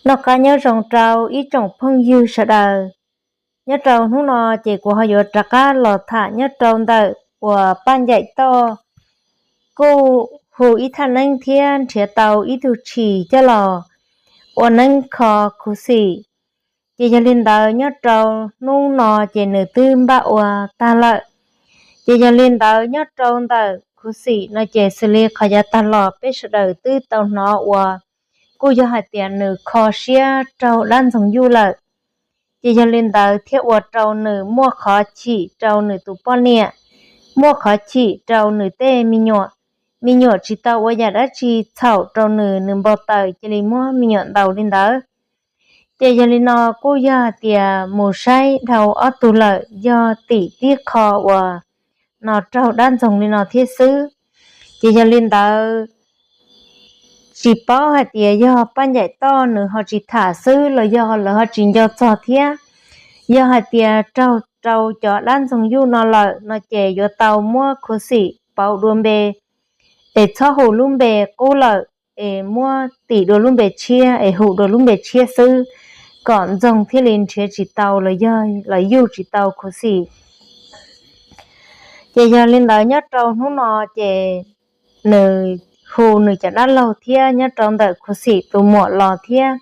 Noj qab nyob zoo rau ib tsoom phooj ywg sawv daws. Nyob rau hnub no ces kuv ho yuav rov qab los tham nyob rau ntawm uas Paj Ncaim Toj kuj hu ib thaj neeb thiab nrhiav tau ib tug tshis coj los ua neeb kho khuv xim. Ces yog li ntawd nyob rau hnub no ces nws twb npaj ua tag lawm. Ces yog li ntawd nyob rau ntawm khuv xim no ces xws li qhov yav tag los peb sawv daws twb tau hnov uas kuj yog hais tias nws kho siab raug dab ntxoog yuj lawm. Ces yog li ntawd thiaj ua rau nws muaj qhov chim rau nws tus poj niam, muaj qhov chim rau nws tej me nyuam. Me nyuam tsis tau ua yam dab tsi txhaum rau nws, nws npau taws cia li muab me nyuam ntaus li ntawd. Ces yog li no kuj yog hais tias mus saib dhau ob tug lawm yog tim tib qho uas no raug dab ntxoog li no thiab xwb. Ces yog li ntawd tsis paub hais tias yog Paj Ncaim Toj nws ho tsis tham xwb los yog lawv ho tsis nco txog thiab. Yog hais tias raug rau cov dab ntxoog yuj no lawm no ces yuav tau muab khuv xim pauv dua npe, es txhob hu lub npe qub lawm, es muab tim dua lub npe tshiab es hu dua lub npe tshiab xwb, kom ntxoog thiaj li nrhiav tsis tau los yog los yuj tsis tau khuv xim. Ces yog li ntawd nyob rau hnub no ces nws hu nws cov dab laug thiab nyob rau ntawm khuv xim tus muam los thiab,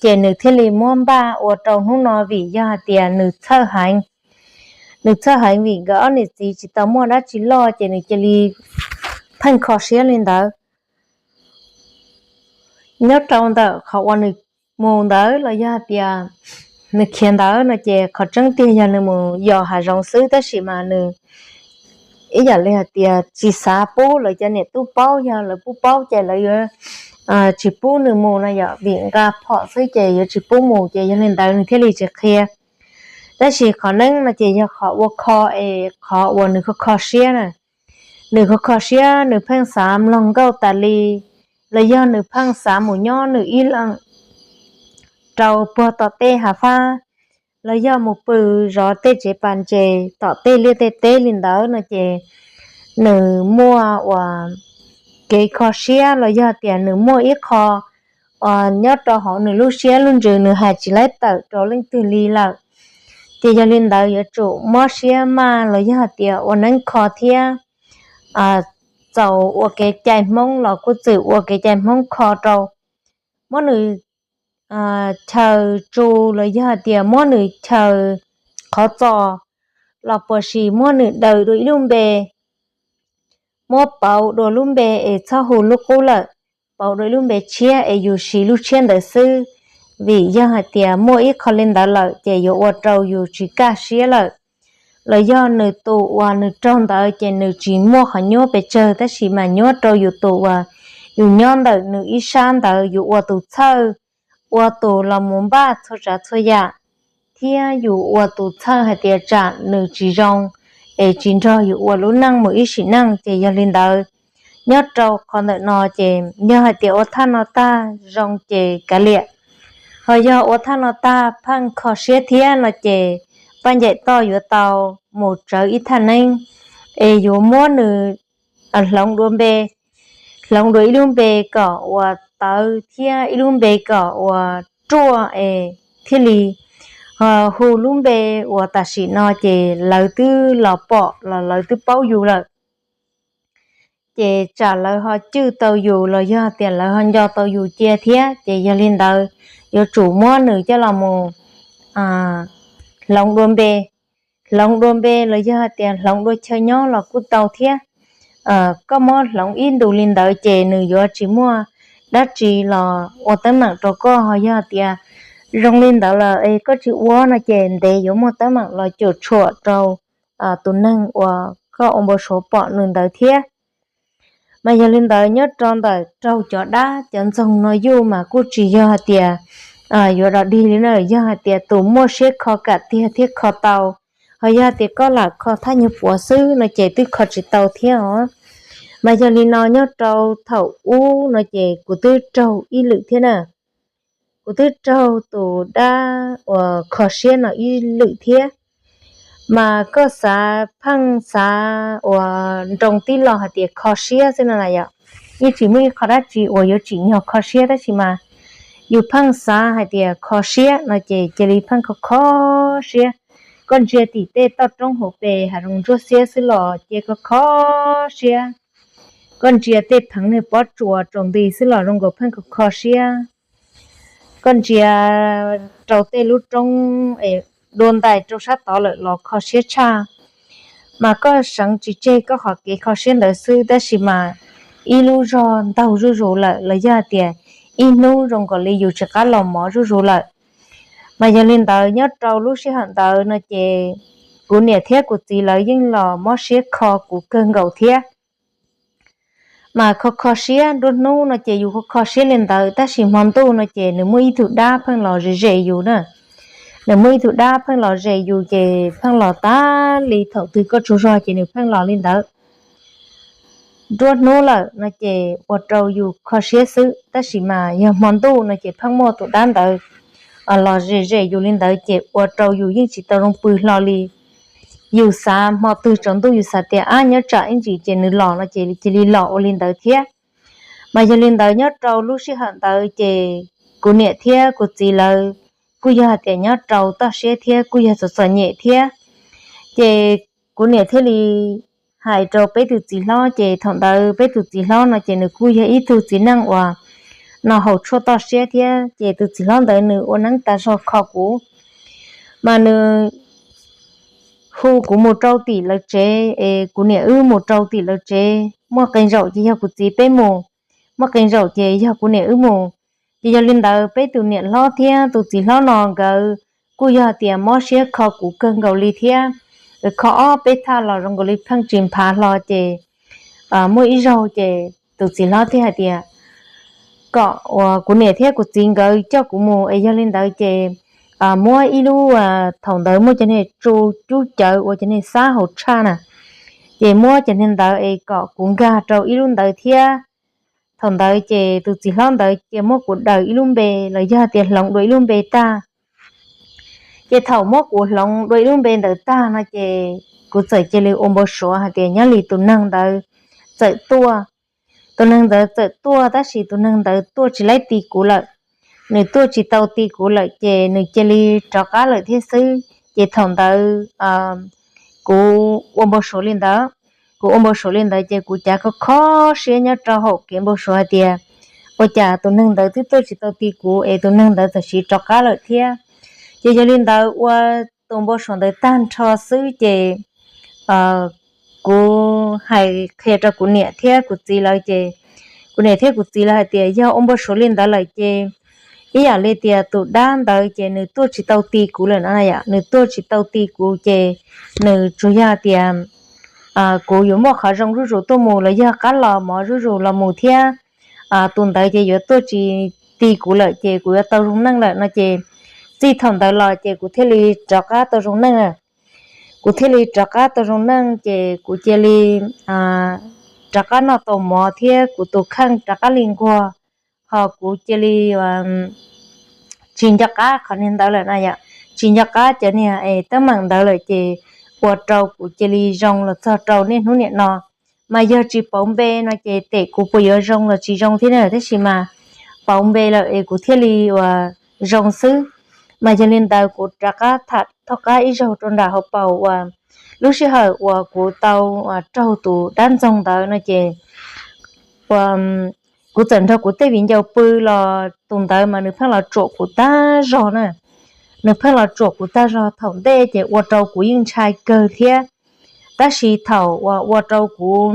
ces nws thiaj li muab npaj ua rau hnub no vim yog hais tias nws txhawj heev. Nws txhawj heev vim nkawd ob niam txiv tsis tau muaj dab tsi loj ces nws cia li pheej kho siab li ntawd. Nyob rau ntawm qhov uas nws mus ntawd los yog hais tias nws khiav ntawd no ces qhov tseeb tiag yog nws mus yos hav zoov xwb tab sis mas nws ib yam li hais tias tsis xav pub lawv cov niam tub paub, yog lawv pub paub ces lawv yuav tsis pub nws mus no yom, vim nqa phom xwb ces yuav tsis pub mus ces yog li ntawd nws thiaj li tsis qhia. Tab sis qhov neeb no ces yog qhov ua kho es qhov uas nws kho kho siab na. Nws kho kho siab nws pheej xav mloog nkauj tas li, los yog nws pheej xav mus nyob nws ib leeg rau puag tom tej hav fab, los yog mus pw zov tej tsev pas ntses tom tej liaj tej teb li ntawd no ces nws muaj uas kev kho siab los yog tias nws muaj ib qho uas nyob rau hauv nws lub siab lub ntsws nws hais tsis laib tawm rau leej twg li lawm. Ces yog li ntawd yuav tsum mob siab maj los yog tias ua neeb kho thiab txaus ua kev cai Hmoob los kuj txwm ua kev cai Hmoob kho rau. Muab nws chaw tsu los yog tias muab nws chaw qhov txos los puas sis muab nws daws dua ib lub npe, muab pauv dua lub npe es txhob hu lub qub lawm, pauv dua ib lub npe tshiab es yus siv lub tshiab ntawd xwb. Vim yog hais tias muaj ib qho li ntawd lawm ces yuav ua rau yus tsis kaj siab lawm. Los yog nws tus uas nws raug ntawd ces nws tsis muaj qhov nyuab pes tsawg tab sis mas nyuab rau yus tus uas yus nyob ntawm nws ib sab ntawd, yus ua tus txhawj, ua tus los mus npaj txhua tsav txhua yam, thiab yus ua tus txhawj hais tias tsam nws tsis zoo es tsis nrog yus ua lub neej mus ib sim neej. Ces yog li ntawd, nyob rau qhov ntawm no ces yog hais tias ua thaj no tag zoo ces kav liam, ho yog ua thaj no tag pheej kho siab thiab no ces Paj Ncaim Toj yuav tau mus tsawv ib thaj neeb es yuav muab nws hloov dua npe, hloov dua ib lub npe kom uas tawv thiab ib lub npe kom uas ruaj es thiaj li hu lub npe uas tam sim no ces lawv twb los pom los lawv twb paub yus lawm. Ces tsam lawv ho cwj tau yus los yog tias lawv ho nco tau yus cia thiab. Ces yog li ntawd yuav tsum muab nws coj los mus hloov dua npe, hloov dua npe los yog tias hloov dua chaw nyob los kuj tau thiab. Koj muab hloov ib ntus li ntawd ces nws yuav tsis muaj dab tsi los ua teeb meem rau koj, ho yog tias zoo li ntawd lawm es koj tsis ua no ces ntev yuav muaj teeb meem los cuam tshuam rau tus neeg uas koj ua npau suav pom nws ntawd thiab. Mas yog li ntawd nyob rau ntawm raug cov dab cov ntxoog no yuj mas kuj tsis yog hais tias yuav dog dig li na, yog hais tias tus muaj siab kho kam tiag thiab kho tau, ho yog hais tias koj lam kho thaj nyuag puav xwb no ces twb kho tsis tau thiab os. Mas yog li no nyob rau thaum ub no ces kuv twb raug ib lwm thiab na. Kuv twb raug tus dab uas kho siab no ib lwm thiab. Mas koj xav pheej xav uas nroo tib lo hais tias kho siab xwb no na yom, yeej tsis muaj ib qho dab tsi uas yuav tsim nyog kho siab tab sis mas Yus pheej xav hais tias kho siab no ces cia li pheej kho kho siab. Koj ntsia tim tej toj roob hauv pes hav zoov ntsuab xiab xwb los cia kho kho siab. Koj ntsia tej pheev nwg pob tsuas tsaus nti xwb los zoo nkaus pheej kho kho siab. Koj ntsia rau tej lub roob dua ntais rau sab tod lawm los kho siab tshaj. Mas koj seev tsis tseg koj qhov kev kho siab ntawd xwb, tab sis mas ib lub zog ntaug zuj zus lawm los yog tias ib hnub zoo nkaus li yus tsis qab los mov zuj zus lawm. Mas yog li ntawd nyob rau lub sij hawm ntawd no ces kuv niam thiab kuv txiv lawv yeej los mob siab kho kuv kawg nkaus thiab. Mas kho kho siab, nruab hnub no ces yus kho kho siab li ntawd, tab sis hmo ntuj no ces nws muaj ib tug dab pheej los zes zes yus na. Nws muaj ib tug dab pheej los zes yus ces pheej los tas li thaum twg koj tsaug zog ces nws pheej los li ntawd. Nruab hnub lawm no ces ua rau yus kho siab xwb, tab sis mas yog hmo ntuj no ces pheej muaj tus dab ntawd los zes zes yus li ntawd ces ua rau yus yeej tsis tau zoo pw hlo li. Yus xav hmo twg tsaus ntuj yus xav tias ab nyob tsam ib ntsis ces nws los no ces cia li los ua li ntawd thiab. Mas yog li ntawd nyob rau lub sij hawm ntawd ces kuv niam thiab kuv txiv lawv kuj yog hais tias nyob rau toj siab thiab kuj yog txom txom nyem thiab. Ces kuv niam thiaj li hais rau peb tus txiv hlob, ces thaum ntawd peb tus txiv hlob no ces nws kuj yog ib tug txiv neej uas no haus tshuaj toj siab thiab, ces tus txiv hlob ntawd nws ua neeb tas zog kho kuv. Mas nws hu kuv mus rau tim lawv tsev es kuv niam wb mus rau tim lawv tsev, muaj qee zaum ces yog kuv txiv peb mus, muaj qee zaum ces yog kuv niam wb mus. Ces yog li ntawd peb tus niam hlob thiab tus txiv hlob no nkawd kuj yog tias mob siab kho kuv kawg nkaus li thiab. Kho ob peb thaj los zoo nkaus li pheej tsis nphav hlo ces muaj ib zaug ces tus txiv hlob thiaj hais tias kom uas kuv niam thiab kuv txiv nkawd coj kuv mus es yog li ntawd ces muab ib lub, thaum ntawd muaj cov niag tsu cub cawv ua cov niag xab hauv tshaj na, ces muab cov niag ntawd es kom kuv nkag rau ib lub ntawd thiab. Thaum ntawd ces tus txiv hlob ntawd cia muab kuv daws ib lub npe los yog tias hloov dua ib lub npe tag. Ces thaum muab kuv hloov dua ib lub npe ntawd tag no ces kuv txawm cia li ua npau suav hais tias nyob li tus neeg ntawd txawm tuaj. Tus neeg ntawd txawm tuaj tab sis tus neeg ntawd tuaj tsis laib ti kuv lawm. Nws tuaj tsis tau ti kuv lawm ces nws cia li rov qab lawm thiab xwb. Ces thaum ntawd kuv ua npau suav li ntawd, kuv ua npau suav li ntawd ces kuv cav kho kho siab nyob rau hauv kev npau suav hais tias ua cas tus neeg ntawd twb tuaj tsis tau ti kuv es tus neeg ntawd tam sim rov qab lawm thiab. Ces yog li ntawd ua tus npau suav ntawd tag nrho xwb ces kuv hais qhia rau kuv niam thiab kuv txiv lawv ces kuv niam thiab kuv txiv lawv hais tias yog ua npau suav li ntawd lawm ces ib yam li tias tus dab ntawd ces nws tuaj tsis tau ti kuv lawm no, nws tuaj tsis tau ti kuv ces nws tsuas yog tias kuv yuav muaj qhov zoo zuj zus tuaj mus los yog qab los mov zuj zus los mus thiab. Tus ntawd ces yuav tuaj tsis ti kuv lawm ces kuv yuav tau zoo neej lawm no ces txij thaum ntawd los ces kuv thiaj li rov qab tau zoo neej. Kuv thiaj li rov qab tau zoo neej ces kuv cia li rov qab noj tau mov thiab kuv tus kheej rov qab li nquag, ho kuv cia li tsis nco qab qhov niag ntawd lawm na yom, tsis nco qab cov niag es teeb meem ntawd lawm ces ua rau kuv cia li zoo los txog rau niaj hnub niam no. Mas yog tsis pauv npe no ces tes kuv puas yuav zoo los tsis zoo thiab na, tab sis mas pauv npe lawm es kuv thiaj li uas zoo xwb. Mas yog li ntawd kuv rov qab tham thoj qab ib zaug rau nram hauv paus uas lub sij hawm uas kuv tau raug tus dab ntxoog ntawd no ces uas kuv txawm nrog kuv tej viv ncaus pw los tus ntawd mas nws pheej los tsuam kuv tag zog na. Nws pheej los tsuam kuv tag zog thaum ntej ces ua rau kuv yeej ntshai kawg thiab. Tab sis thaum uas ua rau kuv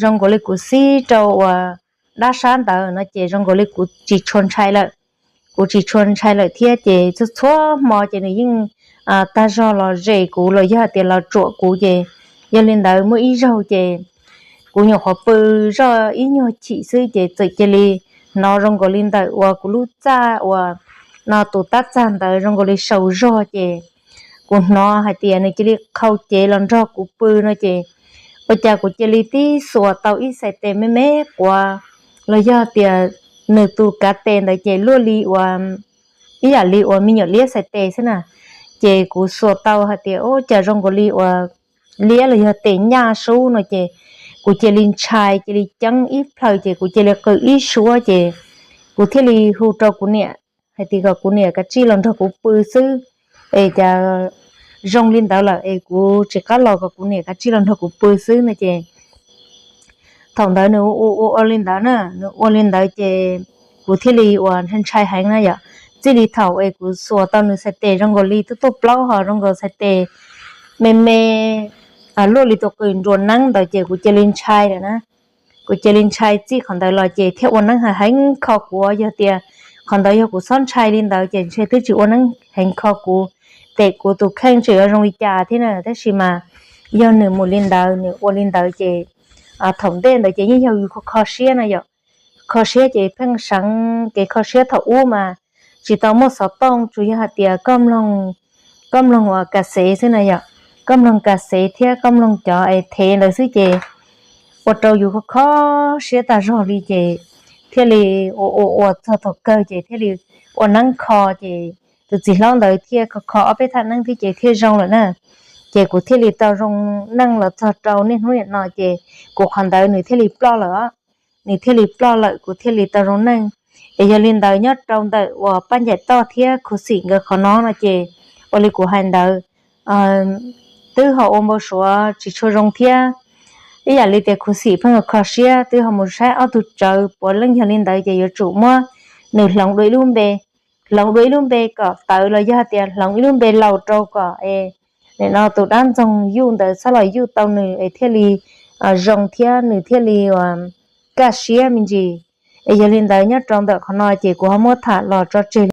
zoo nkaus li kuv xib rau uas dab sab ntawd no ces zoo nkaus li kuv tsis tshua ntshai lawm. Kuv tsis tshua ntshai lawm thiab ces txhua txhua hmo ces nws yeej tag zog los zes kuv los yog tias los tsuam kuv ces yog li ntawd muaj ib zaug ces kuv nyuam qhuav pw zoj ib nyuag chim xwb ces txawm cia li hnov zoo nkaus li ntawm uas kuv lub txaj uas no tus tab txag ntawd zoo nkaus li sau zog ces kuv hnov hais tias nws cia li qhau cev los nrog kuv pw no ces ua cas kuv cia li tib xuas tau ib xais tes me me quav los yog tias nws tus kav tes ntawd ces luaj li uas ib yam li uas me nyuam liab xais tes xwb na. Ces kuv xuas tau hais tias ua cas zoo nkaus li uas liab los yog tes nyaj sub no ces kuv cia li ntshai cia li ceeb ib plhaw ces kuv cia li qw ib suab ces kuv thiaj li hu rau kuv niam hais tias kom kuv niam kav tsij los nrog kuv pw xwb, es cas zoo li ntawd lawm es kuv tsis qab los, kom kuv niam kav tsij los nrog kuv pw xwb no ces thaum ntawd nws ua ua ua li ntawd na, nws ua li ntawd ces kuv thiaj li uas ntshai ntshai heev na yom. Txij li thaum es kuv xuas tau nws txhais tes zoo nkaus li tuaj tuaj plaub ho zoo nkaus txhais tes me me luaj li tus qws nruas neeb ntawd ces kuv cia li ntshai lawm na. Kuv cia li ntshai txij qhov ntawd los ces thiaj ua neeb heev kho kuv. Yog tias qhov ntawd yog kuv txhob ntshai li ntawd ces ntshe twb tsis ua neeb heev kho kuv, tes kuv tus kheej tseem yuav zoo li cas thiab na. Tab sis mas yog nws mus li ntawd, nws ua li ntawd ces thaum ntej ntawd ces yeej yog yus kho kho siab na yom. Kho siab ces pheej seev kev kho siab thaum ub mas tsis tau muaj xov tooj, tsuas yog hais tias koj mloog, koj mloog uas kas xev xwb na yom. Koj mloog kas xev thiab koj mloog cov es thev ntawd xwb ces ua rau yus kho kho siab tag zog li ces thiaj li ua ua ua txog thaum kawg ces thiaj li ua neeb kho ces tus txiv hlob ntawd thiaj kho kho ob peb thaj neeb thiab ces thiaj zoo lawm na. Ces kuv thiaj li tau zoo neej los txog rau niaj hnub niam no ces kuv qhov ntawd nws thiaj li ploj lawm os. Nws thiaj li ploj lawm kuv thiaj li tau zoo neej. Es yog li ntawd nyob rau ntawm uas Paj Ncaim Toj thiab Khuv Xim nkawd qhov no no ces ua li kuv hais ntawd, twb ho ua npau suav tsis tshua zoo thiab. Ib yam li tias Khuv Xim pheej kho siab twb ho mus saib ob tug tsawv puav leej yog li ntawd ces yuav tsum muab nws hloov dua ib lub npe, hloov dua ib lub npe kom tawv los yog hais tias hloov ib lub npe laus rau kom es nim no tus dab ntxoog yuj ntawd txhob los yuj tau nws es thiaj li zoo thiab nws thiaj li uas kaj siab me ntsis. Es yog li ntawd nyob rau ntawm qhov no ces kuv ho muab tham los tso tseg